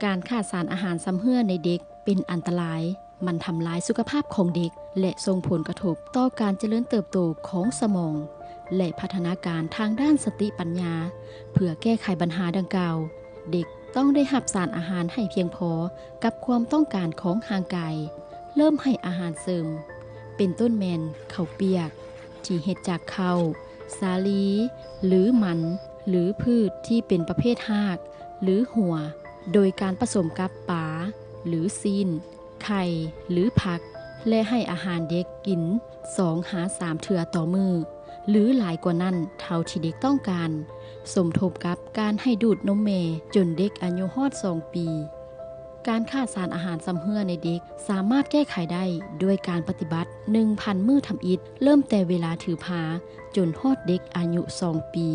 ການຂາດສານອາຫານຊຳເຮື້ອໃນເດັກເປັນອັນຕະລາຍ. ມັນທຳລາຍສຸຂະພາບຂອງເດັກ ແລະ ສົ່ງຜົນກະທົບຕໍ່ການຈະເລີນເຕີບໂຕຂອງສະໝອງ ແລະ ພັດທະນາການທາງດ້ານສະຕິປັນຍາ. ເພື່ອແກ້ໄຂບັນຫາດັ່ງກ່າວ, ເດັກຕ້ອງໄດ້ຮັບສານອາຫານໃຫ້ພຽງພໍກັບຄວາມຕ້ອງການຂອງຮ່າງກາຍ. ເລີ່ມໃຫ້ອາຫານເສີມ ເປັນຕົ້ນແມ່ນເຂົ້າປຽກ ທີ່ເຮັດຈາກເຂົ້າ, ສາລີ ຫຼື ມັນ ຫຼື ພືດທີ່ເປັນປະເພດຮາກ ຫຼື ຫົວ ໂດຍການປະສົມກັບປາ ຫຼື ຊີ້ນ, ໄຂ່ ຫຼື ຜັກ ແລະ ໃຫ້ອາຫານເດັກກິນສອງຫາສາມເທື່ອຕໍ່ມື້ ຫຼື ຫຼາຍກວ່ານັ້ນເທົ່າທີ່ເດັກຕ້ອງການ, ສົມທົບກັບການໃຫ້ດູດນົມແມ່ຈົນເດັກອາຍຸຮອດສອງປີ. ການຂາດສານອາຫານຊຳເຮື້ອໃນເດັກສາມາດແກ້ໄຂໄດ້ດ້ວຍການປະຕິບັດໜຶ່ງພັນມື້ທຳອິດ ເລີ່ມແຕ່ເວລາຖືພາຈົນຮອດເດັກອາຍຸສອງປີ.